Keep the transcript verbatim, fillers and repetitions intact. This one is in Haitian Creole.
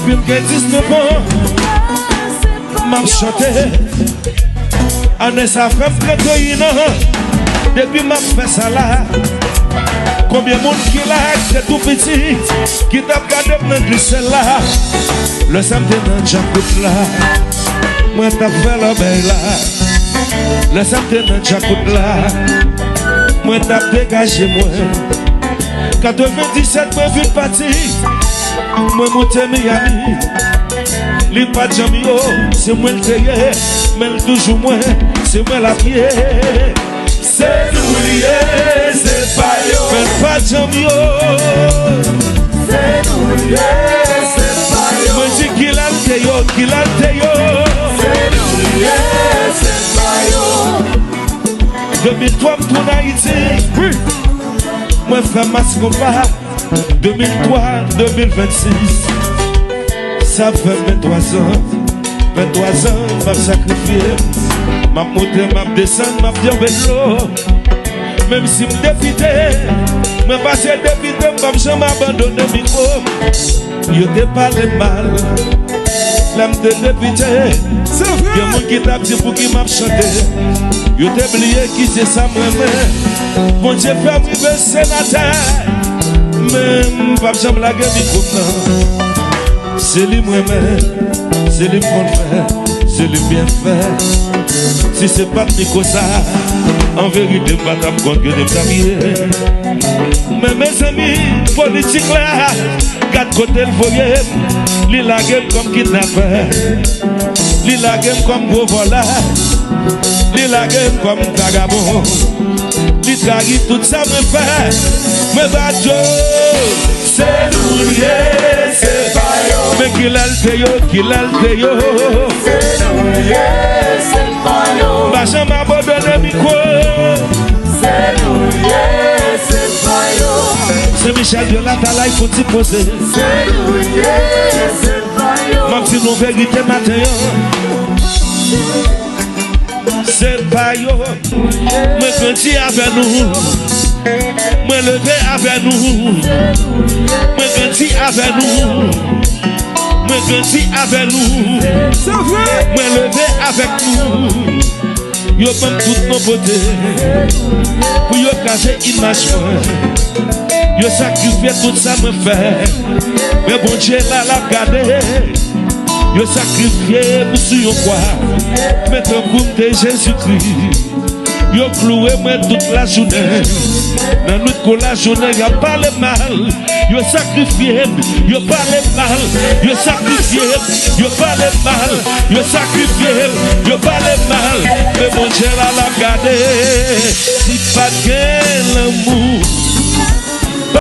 Depi m gen diznèf an, m ap chante. Ane sa fè m trannteyen an. Depi m ap fè sa la. Konbyen moun ki la ki te tou piti, ki t ap gade m nan glisèl la? Lè sa m te nan djakout la, mwen t ap fè lòbèy la. Lè sa m te nan djakout la, mwen t ap degaje mwen. Katrevenndisèt mwen vin pati. Mwen moute Miami. Li pa t janm yo, se mwen l te ye. Men l toujou mwen, se mwen l ap ye. Se nou l ye, se pa yo. Men l pa t janm yo. Se nou l ye, se pa yo. Mwen di kilè l te yo, kilè l te yo. Se nou l ye, se pa yo. De mil twa m tounen Ayiti. Wi. Mwen fè mas konpa. De mil twa, de mil vennsis. Sa fè venntwa zan. Venntwa zan, m ap sakrifye. M ap monte, m ap desann, m ap tonbe dlo. Menm si m depite, mwen pase depite, m p ap janm abandone mikwo. Yo te pale m mal. Lè m te depite, se vre, gen moun ki t ap di pou ki m ap chante. Yo te bliye ki se sa m renmen. Bondye fè m rive senatè. Men m p ap janm lage mikwo m nan. Se li m renmen, se li m konn fè, se li m byen fè. Si se pa t mikwo sa, an verite m pa t ap konn kote m t ap ye. Men mezanmi, politik la, gad kote l voye m. Li lage m kòm kidnapè. Li lage m kòm gwo vòlè. Li lage m kòm vagabon. Li trayi tout sa mwen fè. Mwen bat yo. Se nou l ye, se pa yo. Men kilè l te yo, kilè l te yo. Se nou l ye, se pa yo. M pa janm abandone mikwo. Se nou l ye, se pa yo. Sen Michèl de Latalay, fò ti poze. Se nou l ye, se pa yo. M ap di nou verite maten an. Se pa yo. Mwen grandi avè nou. Mwen leve avè nou. Mwen grandi avè nou. Mwen grandi avè nou. Se vre. Mwen leve avèk nou. Yo ban m tout non pote pou yo kraze imaj mwen. Yo sakrifye tout sa mwen fè. Men Bondye la, l ap gade. Yo sakrifye m sou yon kwa. Men tankou m te Jezikri. Yo klouwe mwen tout lajounen. Nan nwit kou lajounen, y ap pale m mal. Yo sakrifye m, yo pale m mal. Yo sakrifye m, yo pale m mal. Yo sakrifye m, yo pale m mal. Men Bondye la, l ap gade.